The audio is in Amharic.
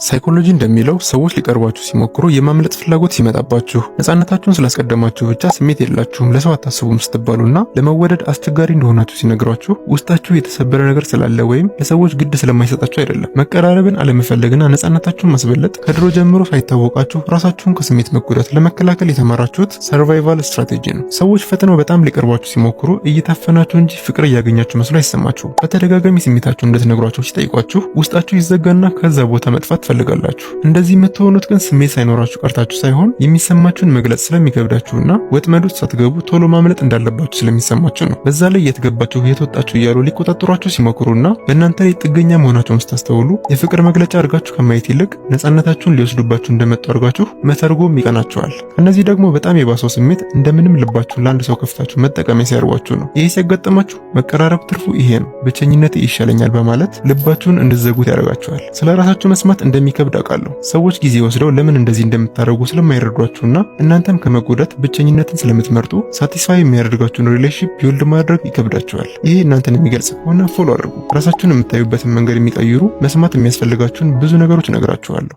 ሳይኮሎጂ እንደሚለው ሰዎች ሊቀርቧችሁ ሲሞክሩ የማምለጥ ፍላጎት ሲመጣባችሁ፣ ነፃነታችሁን ስላስቀደማችሁ ብቻ ስሜት የላችሁም፣ ለሰው አታስቡም ስትባሉና ለመወደድ አስቸጋሪ እንደሆናችሁ ሲነግሯችሁ ውስጣችሁ የተሰበረ ነገር ስላለ ወይም ለሰዎች ግድ ስለማይሰጣችሁ አይደለም። መቀራረብን አለመፈለግና ነፃነታችሁን ማስበለጥ ከድሮ ጀምሮ ሳይታወቃችሁ ራሳችሁን ከስሜት መጎዳት ለመከላከል የተማራችሁት survival strategy ነው። ሰዎች ፈጥነው በጣም ሊቀርቧችሁ ሲሞክሩ እየታፈናችሁ እንጂ ፍቅር እያገኛችሁ መስሎ አይሰማችሁም። በተደጋጋሚ ስሜታችሁን እንድትነግሯቸው ሲጠይቋችሁ ውስጣችሁ ይዘጋና ከዛ ቦታ መጥፋት ትፈልጋላችሁ። እንደዚህ የምትሆኑት ግን ስሜት ሳይኖራችሁ ቀርታችሁ ሳይሆን የሚሰማችሁን መግለጽ ስለሚከብዳችሁና ወጥመድ ውስጥ ሳትገቡ ቶሎ ማምለጥ እንዳለባችሁ ስለሚሰማችሁ ነው። በዛ ላይ የት ገባችሁ፣ የት ወጣችሁ እያሉ ሊቆጣጠሯችሁ ሲሞክሩና በእናንተ ላይ ጥገኛ መሆናቸውን ስታስተውሉ የፍቅር መግለጫ አድርጋችሁ ከማየት ይልቅ ነፃነታችሁን ሊወስዱባችሁ እንደመጡ አድርጋችሁ መተርጎም ይቀናችኋል። ከእነዚህ ደግሞ በጣም የባሰው ስሜት እንደምንም ልባችሁን ለአንድ ሰው ከፍታችሁ መጠቀሚያ ሲያደርጓችሁ ነው። ይሄ ሲያጋጥማችሁ መቀራረብ ትርፉ ይሄ ነው፣ ብቸኝነት ይሻለኛል በማለት ልባችሁን እንድትዘጉት ያደርጋችኋል። ስለ ራሳችሁ መስማት እንደሚከብድ አውቃለሁ። ሰዎች ጊዜ ወስደው ለምን እንደዚህ እንደምታደርጉ ስለማይረዷችሁና እናንተም ከመጎዳት ብቸኝነትን ስለምትመርጡ satisfy የሚያደርጋችሁን relationship build ማድረግ ይከብዳችኋል። ይሄ እናንተን የሚገልጽ ከሆነ follow አድርጉ። ራሳችሁን የምታዩበትን መንገድ የሚቀይሩ፣ መስማት የሚያስፈልጋችሁን ብዙ ነገሮች እነግራችኋለሁ።